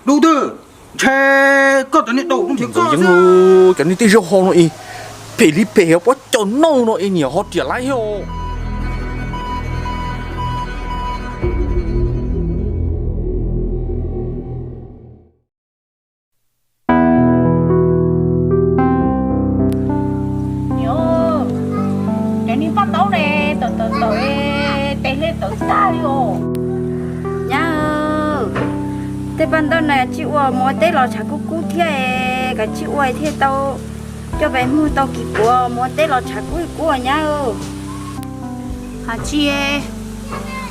Dub twg, ntshe koj cov niag daum nrhiav koj xwb. Cov niag tej zaub ho no es phem li phem, pob caus noj no es niam ho riam laiv thiab. Niam, cov niag paj ntaub ne, tawm tawm tawm, tes hle tawm tag li os. Nyab, tej paj ntaub na kav tsij ua, mus ua teb los tshav kub kub thiab, kav tsij ua thiaj tau coj pes muag tau kis puav, mus ua teb los tshav kub kub nyab. Hais tsis,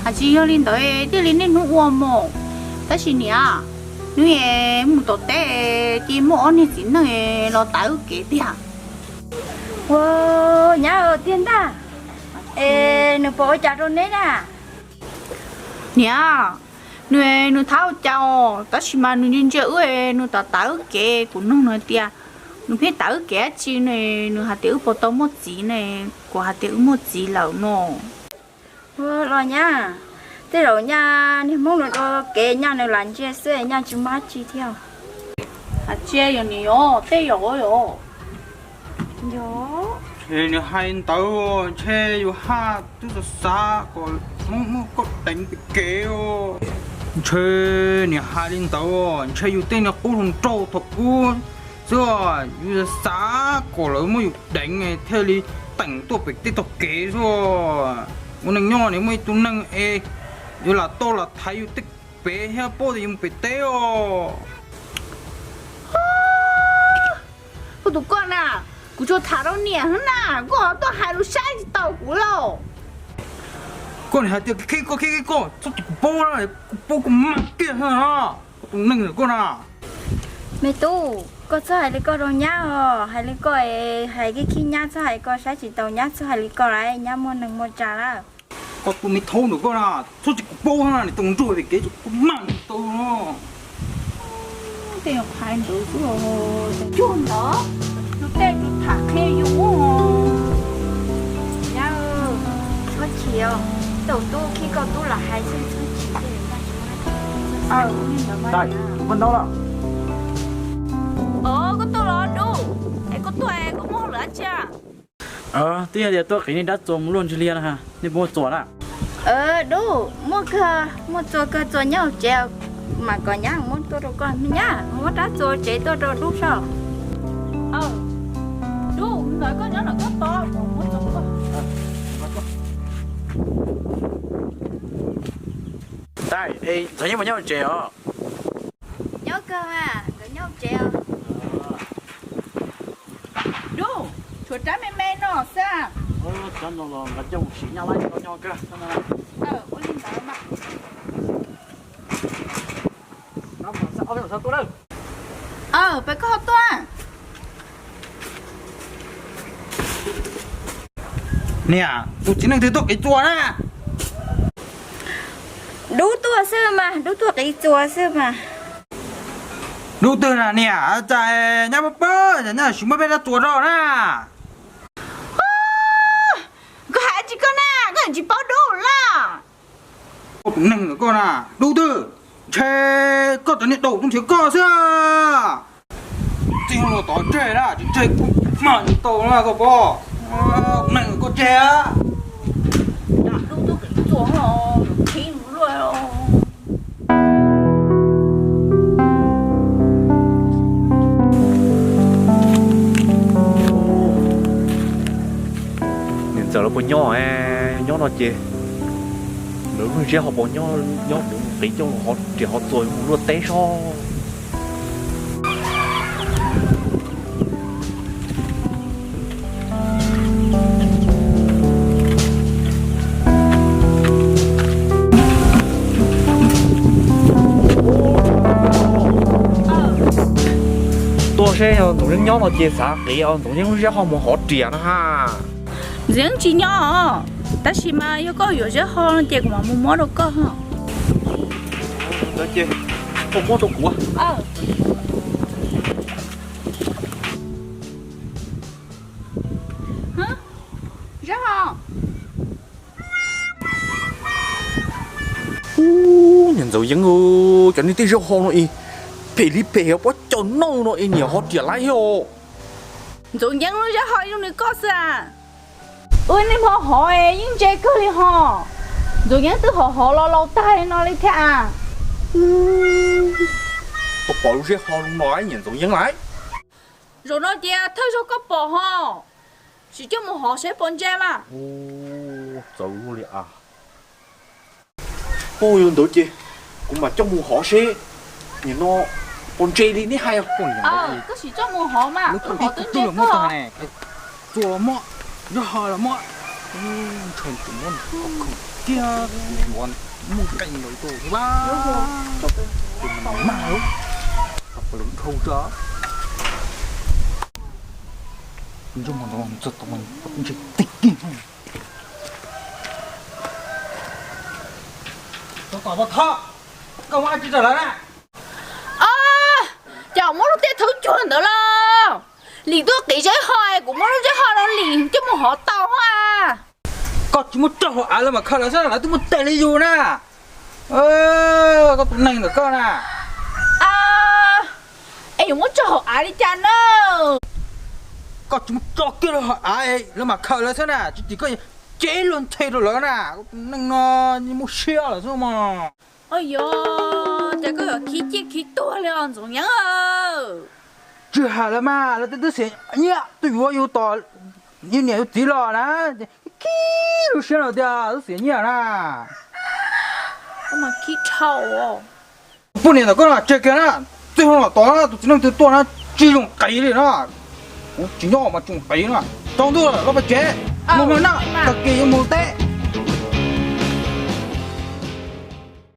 hais tsis yog li ntawd thiaj li niaj hnub ua mus. Tab sis niam, hnub es mus tom teb ces muaj ob niag txiv neej los tav wb kev tiag. Ua, nyab tiag ntag. Es nws puas ua cas rau neb na? Niam, nws, nws thab ua cas os, tab sis mas nws ntsia ntsia wb, nws tav tav wb kev, kuv nug nws tias nws pheej tav wb kev dab tsi ne, nws hais tias wb puas tau muaj txiv ne, kuv hais tias wb muaj txiv lawm no. Ua los nyab, tej zaum nyaj niag Hmoob no rau kev nyaj nws lam ntsia xwb, nyaj tsis muaj dab tsi thiab. Hais tsis yog niam, yog tej zaum yog. Ntshe nws hais ntawd, ntshe yus haj twb xav xav kom Hmoob muab koj deev pem kev os. Ntshe nws hais li ntawd, ntshe yus tej niag qub hluas nraug thaum ub xwb, yus xav kom lawv muab yus deev thiaj li teem tuaj pem tej tog kev xwb. Ua neej nyob nws muaj ib tug neeg es yuav lam tau lam thaiv yus tej pem thiab paub tias yus mus pem teb os. Koj tus koj na, kuv tsuas tham rau niam xwb na, koj ho tuaj hais lus saib tsis taus kuv lauj. Koj niam hais tias khib koj khib koj, txhob cia kuv paub, kuv paub koj mag kiag no, koj tus neeg koj na. Me tub, koj txhob hais li koj rau nyab os, hais li koj, hais khib khib nyab, txhob hais li koj, saib tsis taus nyab, txhob hais li koj lawm, nyab muaj neeg muaj tsav lawm. Koj tus me thaub ntawm koj na, txhob cia kuv paub na, niam tais ntsuag pem kev koj mag tau no. Tej qhaiv ntawd xwb, cuag ntawd, tus tej tus tham qhia yus. Nyab, txhob chim, tau tub khib koj tub los hais xwb, txhob chim. Koj tuaj los Dub, es koj tuaj es koj muaj hauj lwm dab tsi? Twb yog tias tuaj qiv nej rab txuas mus luaj ntsis liaj na, nej puas muaj txuas na? Dub, muaj kawg, muaj txuas kawg, txuas nyob hauv tsev, mam kom nyab muab tuaj rau koj. Nyab, muab rab txuas tsev tuaj rau Dub saib. Dub, ntawd koj nyob ntawm koj tos, muab txuas koj. Tais, ntxhais yeej puas nyob hauv tsev os? Nyob kawg mas, nkawd nyob hauv tsev os. Dub, tshuav rab me me no xwb. Cov no los nkawd coj mus sim nyab laib tau nyob kawg. Ua li ntawd mas. Peb koj ho tuaj. Niam, tus txiv neej twg tuaj qiv txuas na? Dub tuaj xwb mas, Dub tuaj qiv txuas xwb mas. Dub twg na niam, cas nyab paub paub, nyab tsis muab peb rab txuas rau na. Koj hais tsis koj na, koj tsis paub Dub lawm. Koj tus neeg koj na, Dub twg, ntshe koj cov niag daum tuaj nrhiav koj xwb. Txij no los tod tseg na, tsis tseg kuv mag tau na koj pom. Neeg koj tseg. Niam ntxawm lawv puas nyob, nyob no ces lawv lub zeb ho puas nyob, nyob kuv qiv coj los ho riam ho txuas mus luaj teb soj. Tuaj seb yog Ntxoov Yeeb nyob no ces xav qiv Ntxoov Yeeb lub zeb ho mus hov riam na ha. Ntxoov Yeeb tsis nyob os, tab sis mas yog koj yuav zeb ho no ces kuv mam mus muab rau koj. Ntawd ces koj muab rau kuv. Zeb ho. Ub, niam Ntxoov Yeeb, cov niag tej zaub ho no es Phem li phem, pob caus noj no es niam ho riam laib thiab os. Ntxoov Yeeb, lub zeb ho zoo li koj xwb a. Ua niag hmo hov yeej ntse kawg li ho. Ntxoov Yeeb twb hov hov los laus tag li no li thiab a. Koj pom lub zeb ho zoo no niam Ntxoov Yeeb laiv. Zaum no ces thawj zaug koj pom ho. Sim coj mus hov seb puas ntse mas. Txawv li a. Ua li ntawd ces kuv mam coj mus hov seb nim no puas ntse li neb hais. Koj sim coj mus hov mas, hov twb ntse kawg. Txua los muab, zeb ho los muab, ntshe tseem muab khoom kiag, yuav muaj qee ntawd tus thiab. Mas lub dhau tso. Ntsej muag ntawd txog tau ntshe teg kiag. Koj muab dab tsi rau lawv na? Ces muab lub tej thawv cuag ntawd los. Lim tuaj qiv zeb ho, kuv muab lub zeb ho no lim coj mus hov tau a. Koj tsis muab tso hauv av lawv mam khaws lawv xwb, lawv twb muaj tes li yus na. Koj tus neeg ntawm koj na. Es yuav muab tso hauv av li cas na? Koj tsis muab tso kiag rau hauv av, lawv mam khaws lawv xwb na, tsis tim koj ces luag nthe rau lawv na. Koj tus neeg no muaj siab lawm xwb mas. Yog, ces koj yuav khib ciaj khib tuag li os Ntxoov Yeeb. Tsis hais lawv mas, lawv twb xiam nyiaj tuaj yuav yus tom yus niam yus txiv los na, khib lub siab lawm tias twb xiam nyiaj na. Khib dhau. Poj niam ntawm koj no tseg kiag na, txij no los tod tus txiv neej twg tuaj na tsis zoo qiv li na. Kuv tsis nyob mas tsis zoo qiv na. Tsaus ntuj lawm, los pem tsev, mus noj, tag kis yuav mus teb.